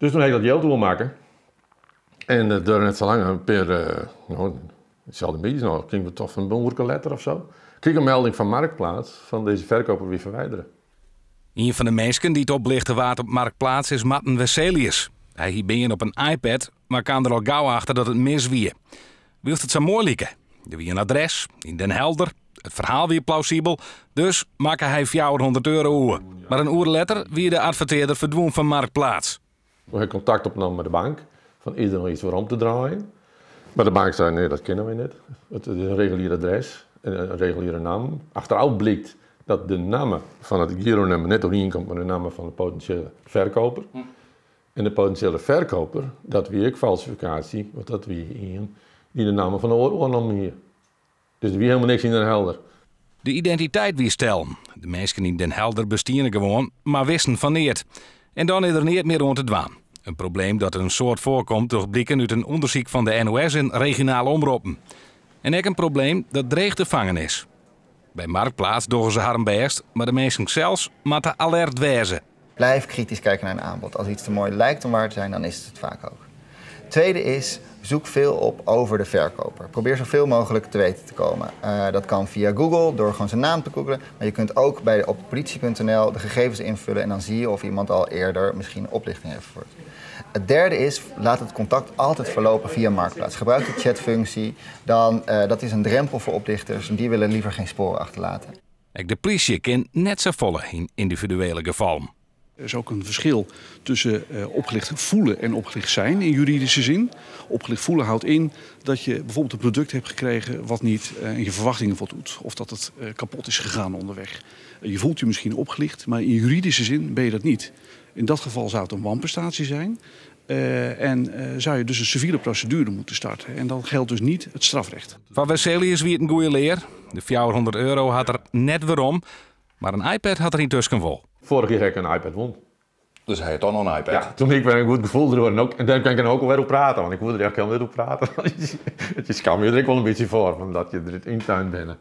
Dus toen ha ik dat jild oermakke. En it duorre net sa lang, in pear, no, itselde middeis noch, tink ik toch in oerke letter of so, krige ik in melding fan Marktplaats fan deze verkoper wie ferwidere. Ien fan de minsken dy't oplichte waard op Marktplaats is Marten Wesselius. Hy hie bean op in iPad, mar kaam der al gau achter dat it mis wie. Wylst it sa moai like. Der wie in adres yn Den Helder, it ferhaal wie plausibel, dus makke hy 400 euro oer. Mar in oere letter wie de advertearder ferdwûn fan Marktplaats. Toen ha ik kontakt opnommen mei de bank, fan is der noch iets werom te draaien? Mar de bank sei, nee, dat kinne wy net. It is in regulier adres en in reguliere namme. Achterôf blykt dat de namme fan it gironummer net oerienkomt mei de namme fan de potinsjele ferkoper. En de potinsjele ferkoper, dat wie ek falsifikaasje, want dat wie ien dy't de namme fan de oar oannommen hie. Dus der wie helemaal niks yn Den Helder. De identiteit wie stellen. De minsken yn Den Helder bestiene gewoan, mar wisten fan neat. En dan is der neat mear oan te dwaan. In probleem dat in soad foarkomt docht bliken út in ûndersyk fan de NOS en regionale omroppen. En ek in probleem dat dreech te fangen is. By Marktplaats dogge se harren bêst, mar de minsken sels moatte alert wêze. Blijf kritisch kijken naar een aanbod. Als iets te mooi lijkt om waar te zijn, dan is het het vaak ook. Tweede is, zoek veel op over de verkoper. Probeer zoveel mogelijk te weten te komen. Dat kan via Google, door gewoon zijn naam te googlen. Maar je kunt ook op politie.nl de gegevens invullen en dan zie je of iemand al eerder misschien oplichting heeft vervoerd. Het derde is, laat het contact altijd verlopen via Marktplaats. Gebruik de chatfunctie, dan, dat is een drempel voor oplichters en die willen liever geen sporen achterlaten. Ek de plysje kin net safolle yn yndividuele gefallen. Er is ook een verschil tussen opgelicht voelen en opgelicht zijn in juridische zin. Opgelicht voelen houdt in dat je bijvoorbeeld een product hebt gekregen wat niet in je verwachtingen voldoet. Of dat het kapot is gegaan onderweg. Je voelt je misschien opgelicht, maar in juridische zin ben je dat niet. In dat geval zou het een wanprestatie zijn. En zou je dus een civiele procedure moeten starten. En dan geldt dus niet het strafrecht. Foar Wesselius wie it in goede lear. De 400 euro hat er net werom, mar in iPad hat er yntusken wol. Foarich jier ha ik in iPad wûn. Dus hy hat dan noch in iPad? Ja, toen hie ik wer in goed gefoel deroer. En ook, en dêr kin ik dan ek wer oer prate, want ik woe der echt hiel net oer prate. Je skamje je der ek wol in bytsje foar, omdat je der yn tuin binne.